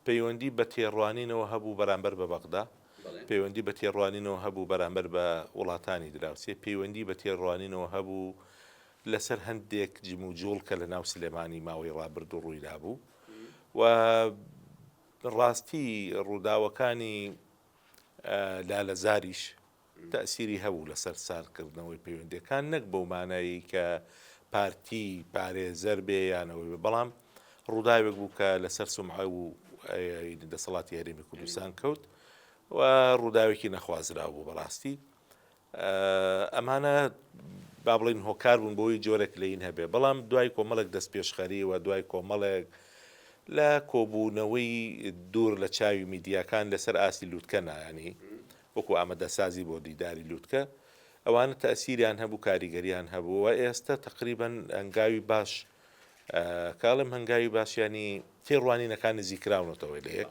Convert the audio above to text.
پەیوەندی بە تێڕوانینەوە هەبوو بەرامبەر بە بەغدا، پەیوەندی بە تێڕوانینەوە هەبوو بەرامبەر بە وڵاتانی دراوسێ، پەیوەندی بە تێڕوانینەوە هەبوو لەسەر هەندێک جموجوڵ کە لە ناو سلێمانی ماوەی ڕابردوو ڕوویدابوو و ڕاستی ڕووداوەکانی لالەزاریش تەئسیری هەبوو لەسەر ساردکردنەوەی پەیوەندیەکان نەک بەو مانایەی کە پارتی پارێزەر بێ یان ئەوەی بێ بەڵام ڕووداوێک بوو کە لەسەر سومعە و دەسەڵاتی هەرێمی کوردستان کەوت و ڕووداوێکی نەخوازراو بوو بەڕاستی ئەمانە با بڵین هۆکار بوون بۆی جۆرێک لەین هەبێ بەڵام دوای کۆمەڵێک دەست پێشخەری و دوای کۆمەڵێک لە کۆبوونەوەی دوور لە چاوی میدیاکان لەسەر ئاستی لوتکە نایانی وەکو ئامادەسازی بۆ دیداری لوتکە ئەوانە تەئسیریان هەبوو کاریگەریان هەبوو و ئێستە تەقریبەن هەنگاوی باش کاڵم هەنگاوی باش ینی تێڕوانینەکان نزیکراونەتەوە لە یەک.